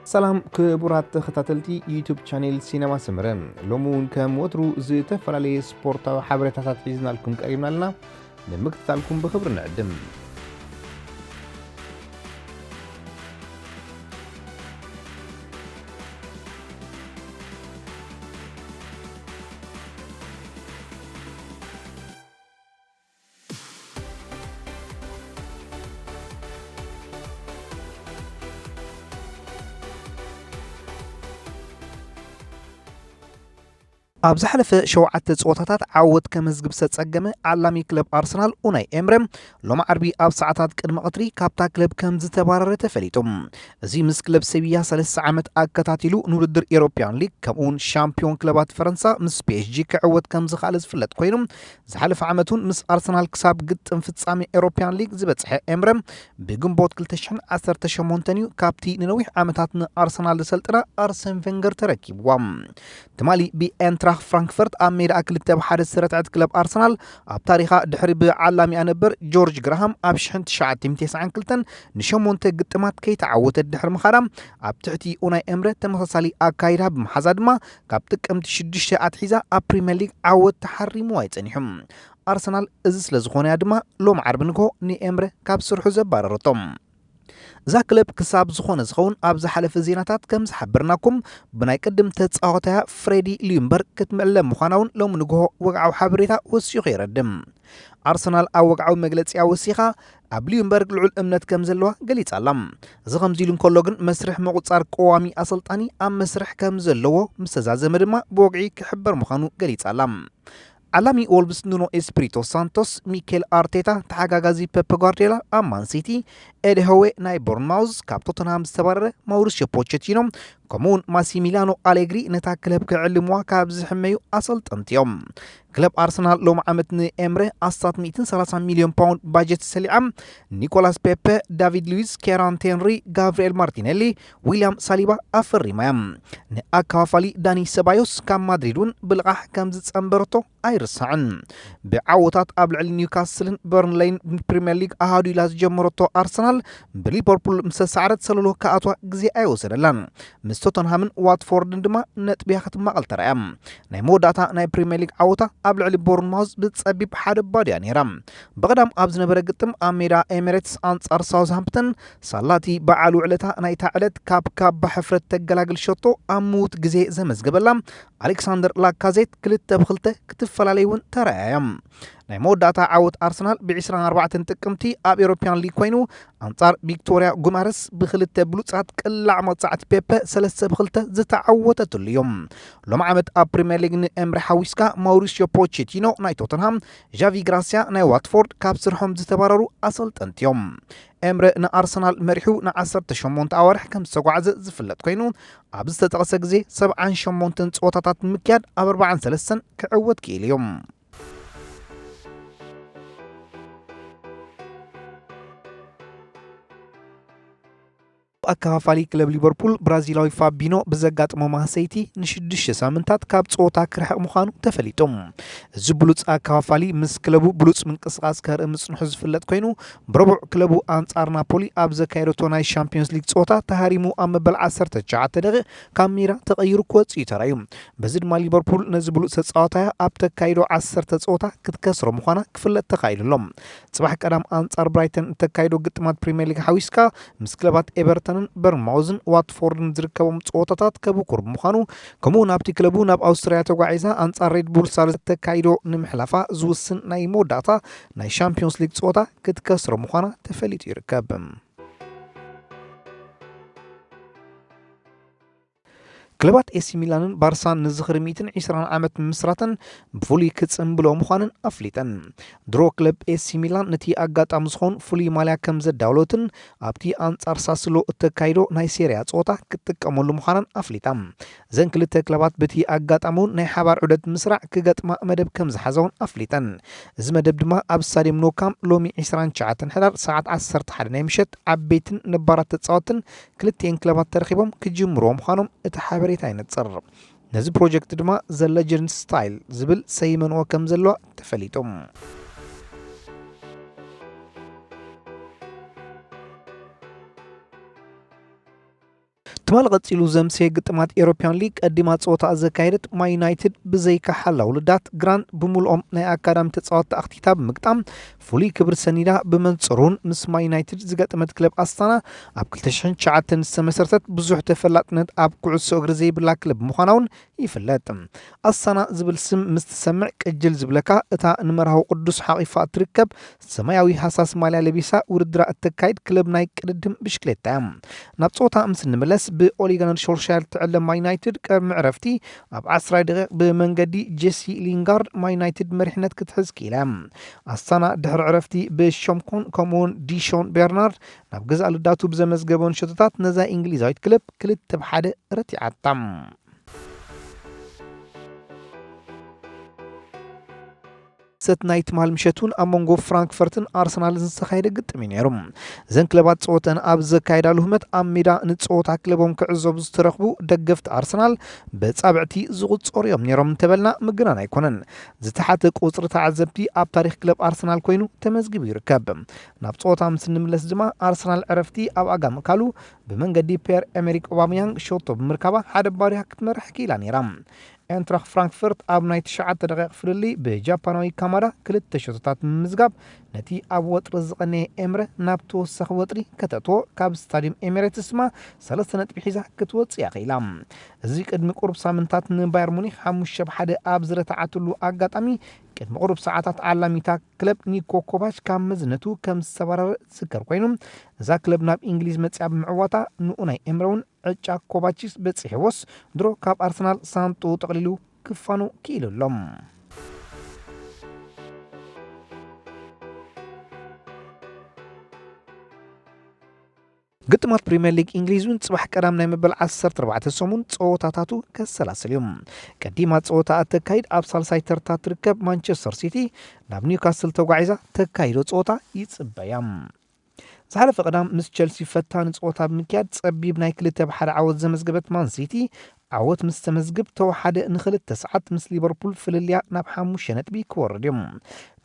ሰላም ክቡራት ተኸታተልቲ ዩቱብ ቻኔል ሲነማ ሰመረ፣ ሎሚ እውን ከም ወትሩ ዝተፈላለየ ስፖርታዊ ሓበሬታታት ሒዝናልኩም ቀሪብና ኣለና። ንምክትታልኩም ብኽብሪ ንዕድም። ኣብ ዝሓለፈ ሸውዓተ ጸወታታት ዓወት ከመዝግብ ዝተጸገመ ዓላሚ ክለብ ኣርሰናል ኡናይ ኤምረ፣ ሎሚ ዓርቢ ኣብ ሰዓታት ቅድሚ ቀትሪ ካብታ ክለብ ከም ዝተባረረ ተፈሊጡ። እዚ ምስ ክለብ ሰቪያ ሰለስተ ዓመት ኣከታቲሉ ንውድድር ኤሮፕያን ሊግ ከምኡውን ሻምፒዮን ክለባት ፈረንሳ ምስ ፒ ኤስ ጂ ክዕወት ከም ዝኸኣለ ዝፍለጥ ኮይኑ፣ ዝሓለፈ ዓመት እውን ምስ ኣርሰናል ክሳብ ግጥም ፍጻሜ ኤሮፕያን ሊግ ዝበጽሐ ኤምረ፣ ብግንቦት ክልተ ሽሕን ዓሰርተ ሸሞንተን እዩ ካብቲ ንነዊሕ ዓመታት ንኣርሰናል ዘሰልጠና ኣርሰን ቬንገር ተረኪብዋ። ትማሊ ብኤንትራኽ ፍራንክፈርት ኣብ ሜዳ ክልተ ብ ሓደ ዝተረትዐት ክለብ ኣርሰናል፣ ኣብ ታሪኻ ድሕሪ ብዓላሚኣ ነበር ጆርጅ ግራሃም ኣብ ሽሕን ትሽዓተ ሚእትን ተስዓን ክልተን ንሸሞንተ ግጥማት ከይተዓወተት ድሕሪ ምኻዳ፣ ኣብ ትሕቲ ኡናይ ኤምረ ተመሳሳሊ ኣካይዳ ብምሓዛ ድማ፣ ካብ ጥቅምቲ ሽዱሽተ ኣትሒዛ ኣብ ፕሪምየር ሊግ ዓወት ተሓሪምዋ እዩ ጸኒሑ። ኣርሰናል እዚ ስለ ዝኾነ እያ ድማ ሎም ዓርቢ ንግሆ ንኤምረ ካብ ስርሑ ዘባረረቶ። እዛ ክለብ ክሳብ ዝኾነ ዝኸውን ኣብ ዝሓለፈ ዜናታት ከም ዝሓበርናኩም፣ ብናይ ቅድም ተጻዋታያ ፍሬዲ ሊዩምበርግ ክትምዕለም ምዃና እውን ሎሚ ንግሆ ወግዓዊ ሓበሬታ ወሲኹ የረድም። ኣርሰናል ኣብ ወግዓዊ መግለጺኣ ወሲኻ፣ ኣብ ሊዩምበርግ ልዑል እምነት ከም ዘለዋ ገሊጻ ኣላ። እዚ ከምዚ ኢሉ እንከሎ ግን፣ መስርሕ ምቁጻር ቀዋሚ ኣሰልጣኒ ኣብ መስርሕ ከም ዘለዎ ምስ ተዛዘመ ድማ ብወግዒ ክሕበር ምዃኑ ገሊጻ ኣላ። ዓላሚ ወልቭስ ኑኖ ኤስፒሪቶ ሳንቶስ፣ ሚኬል ኣርቴታ፣ ተሓጋጋዚ ፔፕ ጓርዲዮላ ኣብ ማን ሲቲ፣ ኤዲ ሆዌ ናይ ቦርንማውዝ፣ ካብ ቶተንሃም ዝተባረረ ማውሪሲዮ ፖቸቲኖ፣ ከምኡውን ማሲሚሊያኖ ኣሌግሪ ነታ ክለብ ክዕልምዋ ካብ ዝሕመዩ ኣሰልጠንቲ እዮም። ክለብ ኣርሰናል ሎሚ ዓመት ንኤምረ ኣስታት ሚእትን ሰላሳን ሚልዮን ፓውንድ ባጀት ሰሊዓ፣ ኒኮላስ ፔፔ፣ ዳቪድ ሉዊዝ፣ ኬራን ቴንሪ፣ ጋብርኤል ማርቲኔሊ፣ ዊልያም ሳሊባ ኣፈሪማ እያ። ንኣከፋፋሊ ዳኒ ሰባዮስ ካብ ማድሪድ እውን ብልቓሕ ከም ዝጸንበረቶ ኣይርሳዕን። ብዓወታት ኣብ ልዕሊ ኒውካስልን በርንሌይን ፕሪምየር ሊግ ኣሃዱ ኢላ ዝጀመረቶ ኣርሰናል፣ ብሊቨርፑል ምስ ተሳዕረት ሰለሎ ክኣትዋ ግዜ ኣይወሰደላን። ምስ ቶተንሃምን ዋትፎርድን ድማ ነጥብያ ክትማቐል ተራእያ። ናይ መወዳእታ ናይ ፕሪምየር ሊግ ዓወታ ኣብ ልዕሊ ቦርንማውዝ ብጸቢብ ሓደ ባዶ እያ ነይራ። ብቐዳም ኣብ ዝነበረ ግጥም ኣብ ሜዳ ኤሚሬትስ ኣንጻር ሳውዝሃምፕተን፣ ሳላቲ በዓል ውዕለታ ናይታ ዕለት ካብ ካባ ሕፍረት ተገላግል ሸቶ ኣብ ምዉት ግዜ ዘመዝገበላ ኣሌክሳንደር ላካዜት ክልተ ብክልተ ክትፈላለይ እውን ተራእያ እያ። ናይ መወዳእታ ዓወት ኣርሰናል ብ ዕስራን ኣርባዕተን ጥቅምቲ ኣብ ኤሮፕያን ሊግ ኮይኑ፣ ኣንጻር ቪክቶርያ ጉማረስ ብክልተ ብሉጻት ቅላዕ መጻዕቲ ፔፐ ሰለስተ ብክልተ ዝተዓወተትሉ እዩ። ሎም ዓመት ኣብ ፕሪምየር ሊግ ንኤምሪ ሓዊስካ ማውሪሲዮ ፖቼቲኖ ናይ ቶተንሃም፣ ዣቪ ግራሲያ ናይ ዋትፎርድ ካብ ስርሖም ዝተባረሩ ኣሰልጠንቲ እዮም። ኤምረ ንኣርሰናል መሪሑ ንዓሰርተ ሸሞንተ ኣዋርሕ ከም ዝተጓዕዘ ዝፍለጥ ኮይኑ፣ ኣብ ዝተጠቕሰ ግዜ ሰብዓን ሸሞንተን ጸወታታት ብምክያድ ኣብ ኣርባዓን ሰለስተን ክዕወት ክኢሉ እዩ። ኣከፋፋሊ ክለብ ሊቨርፑል ብራዚላዊ ፋቢኖ ብዘጋጥሞ ማህሰይቲ ንሽዱሽተ ሳምንታት ካብ ጸወታ ክርሕቕ ምዃኑ ተፈሊጡ። እዚ ብሉጽ ኣከፋፋሊ ምስ ክለቡ ብሉጽ ምንቅስቓስ ከርኢ ምጽንሑ ዝፍለጥ ኮይኑ፣ ብረቡዕ ክለቡ ኣንጻር ናፖሊ ኣብ ዘካየደቶ ናይ ሻምፒዮንስ ሊግ ጸወታ ተሃሪሙ ኣብ መበል ዓሰርተ ትሽዓተ ደቂቕ ካብ ሜዳ ተቐይሩ ክወጽእ እዩ ተራእዩ። በዚ ድማ ሊቨርፑል ነዚ ብሉጽ ተጻዋታያ ኣብ ተካይዶ ዓሰርተ ጸወታ ክትከስሮ ምዃና ክፍለጥ ተኻኢሉ ኣሎ። ጽባሕ ቀዳም ኣንጻር ብራይተን እተካይዶ ግጥማት ፕሪምየር ሊግ ሓዊስካ ምስ ክለባት ኤቨርተንን በርንማውዝን ዋትፎርድን ዝርከቦም ጸወታታት ከብኩር ብምዃኑ፣ ከምኡ እውን ኣብቲ ክለቡ ናብ ኣውስትርያ ተጓዒዛ ኣንጻር ሬድ ቡል ሳልዝ እተካይዶ ንምሕላፋ ዝውስን ናይ መወዳእታ ናይ ሻምፒዮንስ ሊግ ጸወታ ክትከስሮ ምዃና ተፈሊጡ ይርከብ። ክለባት ኤሲ ሚላንን ባርሳን ንዝኽሪ ሚእትን ዕስራን ዓመት ምምስራተን ብፍሉይ ክጽንብሎ ምዃንን ኣፍሊጠን። ድሮ ክለብ ኤሲ ሚላን ነቲ ኣጋጣሚ ዝኾን ፍሉይ ማልያ ከም ዘዳውሎትን ኣብቲ ኣንጻር ሳስሎ እተካይዶ ናይ ሴሪያ ጸወታ ክትጥቀመሉ ምዃናን ኣፍሊጣ። እዘን ክልተ ክለባት በቲ ኣጋጣሚ እውን ናይ ሓባር ዑደት ምስራዕ ክገጥማ መደብ ከም ዝሓዛ እውን ኣፍሊጠን። እዚ መደብ ድማ ኣብ ስታድየም ኖካም ሎሚ ዕስራን ትሽዓተን ሕዳር ሰዓት ዓሰርተ ሓደ ናይ ምሸት ዓበይትን ነባራት ተጻወትን ክልቲኤን ክለባት ተረኺቦም ክጅምርዎ ምዃኖም እቲ ሓበሬታ ይነጽር። ነዚ ፕሮጀክት ድማ ዘ ሌጀንድ ስታይል ዝብል ሰይመንዎ ከም ዘለዋ ተፈሊጡ። ትማሊ ቀጺሉ ዘምሰየ ግጥማት ኤሮፕያን ሊግ ቀዲማ ጸወታ ዘካየደት ማይ ዩናይትድ ብዘይካ ሓላ ውልዳት ግራንት ብምልኦም ናይ ኣካዳሚ ተጻወትቲ ኣኽቲታ ብምግጣም ፍሉይ ክብሪ ሰኒዳ፣ ብመንጽሩን ምስ ማይ ዩናይትድ ዝገጠመት ክለብ ኣስታና ኣብ ክልተ ሽሕን ትሽዓተን ዝተመሰረተት ብዙሕ ተፈላጥነት ኣብ ኩዕሶ እግሪ ዘይብላ ክለብ ምዃና እውን ይፍለጥ። ኣስታና ዝብል ስም ምስ ትሰምዕ ቅጅል ዝብለካ እታ ንመርሃዊ ቅዱስ ሓቒፋ እትርከብ ሰማያዊ ሃሳስ ማልያ ለቢሳ ውድድራ እተካይድ ክለብ ናይ ቅድድም ብሽክሌታ እያ። ናብ ጸወታ ምስ እንምለስ፣ ብኦሊጋነር ሾልሻየር ትዕለም ማይ ዩናይትድ ቅድሚ ዕረፍቲ ኣብ ዓስራይ ደቂቕ ብመንገዲ ጄሲ ሊንጋርድ ማይ ዩናይትድ መሪሕነት ክትሕዝ ክኢላ እያ። ኣስታና ድሕሪ ዕረፍቲ ብሾምኮን ከምኡውን ዲሾን ቤርናርድ ናብ ገዛእ ልዳቱ ብዘመዝገበን ሸቶታት ነዛ እንግሊዛዊት ክለብ ክልተ ብ ሓደ ረቲዓታ። ሰት ናይ ትማል ምሸት እውን ኣብ መንጎ ፍራንክፈርትን ኣርሰናልን ዝተኻየደ ግጥም እዩ ነይሩ። እዘን ክለባት ጸወተን ኣብ ዘካየዳሉ ህመት ኣብ ሜዳ ንጸወታ ክለቦም ክዕዘቡ ዝተረኽቡ ደገፍቲ ኣርሰናል በጻብዕቲ ዝቑጸሩ እዮም ነይሮም እንተበልና ምግናን ኣይኮነን። ዝተሓተ ቁጽሪ ተዓዘብቲ ኣብ ታሪኽ ክለብ ኣርሰናል ኮይኑ ተመዝጊቡ ይርከብ። ናብ ጸወታ ምስ እንምለስ ድማ ኣርሰናል ዕረፍቲ ኣብ ኣጋ ምእካሉ ብመንገዲ ፔር ኤሜሪክ ኦባምያንግ ሸቶ ብምርካባ ሓደ ባዶ ክትመርሕ ክኢላ ነይራ። ኤንትራኽ ፍራንክፈርት ኣብ ናይ ትሽዓተ ደቂቕ ፍልልይ ብጃፓናዊ ካማዳ ክልተ ሸቶታት ብምምዝጋብ ነቲ ኣብ ወጥሪ ዝቐነየ ኤምረ ናብ ተወሳኺ ወጥሪ ከተእትዎ ካብ ስታዲየም ኤሚሬትስ ድማ ሰለስተ ነጥቢ ሒዛ ክትወጽእ እያ ክኢላ። እዚ ቅድሚ ቁሩብ ሳምንታት ንባየር ሙኒክ ሓሙሽተ ብ ሓደ ኣብ ዝረትዓትሉ ኣጋጣሚ ቅድሚ ቁሩብ ሰዓታት ዓላሚታ ክለብ ኒኮ ኮቫች ካብ መዝነቱ ከም ዝተባረረ ዝዝከር ኮይኑ፣ እዛ ክለብ ናብ እንግሊዝ መጽያ ብምዕዋታ ንኡ ናይ ኤምረ እውን ዕጫ ኮቫችስ በጺሕዎስ ድሮ ካብ ኣርሰናል ሳንጡ ጠቕሊሉ ክፋኑ ክኢሉ ኣሎ። ግጥማት ፕሪምየር ሊግ እንግሊዝ እውን ጽባሕ ቀዳም ናይ መበል ዓሰርተ ኣርባዕተ ሰሙን ጸወታታቱ ከሰላስል እዩ። ቀዲማ ጸወታ እተካይድ ኣብ ሳልሳይ ተርታ ትርከብ ማንቸስተር ሲቲ ናብ ኒውካስል ተጓዒዛ ተካይዶ ጸወታ ይጽበያ። ዝሓለፈ ቀዳም ምስ ቸልሲ ፈታኒ ጸወታ ብምክያድ ጸቢብ ናይ ክልተ ብ ሓደ ዓወት ዘመዝገበት ማን ሲቲ ዓወት ምስ ተመዝግብ ተወሓደ ንክልተ ሰዓት ምስ ሊቨርፑል ፍልልያ ናብ ሓሙሽተ ነጥቢ ክወርድ እዩ።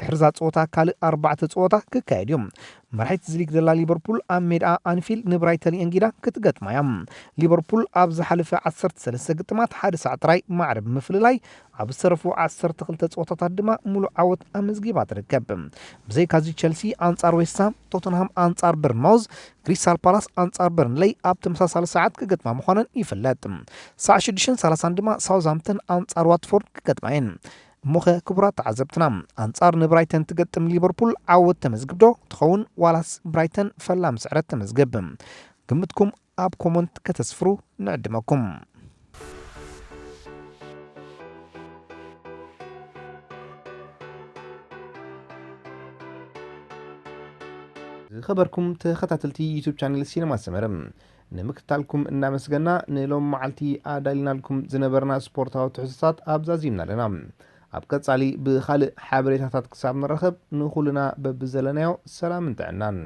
ድሕሪ እዛ ጸወታ ካልእ ኣርባዕተ ጸወታ ክካየድ እዩ። መራሒት ዝሊግ ዘላ ሊቨርፑል ኣብ ሜዳ ኣንፊልድ ንብራይተን የንጊዳ ክትገጥማ እያ። ሊቨርፑል ኣብ ዝሓለፈ ዓሰርተ ሰለስተ ግጥማት ሓደ ሳዕ ጥራይ ማዕረ ብምፍልላይ ኣብ ዝተረፉ ዓሰርተ ክልተ ጸወታታት ድማ ሙሉእ ዓወት ኣመዝጊባ ትርከብ። ብዘይካዚ ቸልሲ ኣንጻር ዌስትሃም፣ ቶተንሃም ኣንጻር በርንማውዝ፣ ክሪስታል ፓላስ ኣንጻር በርንለይ ኣብ ተመሳሳሊ ሰዓት ክገጥማ ምዃነን ይፍለጥ። ሳዕ ሽዱሽተን ሰላሳን ድማ ሳውዝሃምፕተን ኣንጻር ዋትፎርድ ክገጥማ እየን። እሞኸ ክቡራት ተዓዘብትና፣ ኣንጻር ንብራይተን ትገጥም ሊቨርፑል ዓወት ተመዝግብ ዶ ትኸውን ዋላስ ብራይተን ፈላሚ ስዕረት ተመዝግብ? ግምትኩም ኣብ ኮመንት ከተስፍሩ ንዕድመኩም። ዝኸበርኩም ተኸታተልቲ ዩቱብ ቻነል ሲነማ ሰመረ፣ ንምክትታልኩም እናመስገና ንሎም መዓልቲ ኣዳሊናልኩም ዝነበርና ስፖርታዊ ትሕዝቶታት ኣብዛዚምና ኣለና። ኣብ ቀጻሊ ብኻልእ ሓበሬታታት ክሳብ ንራኸብ ንኹልና በብዘለናዮ ሰላምን ጥዕናን።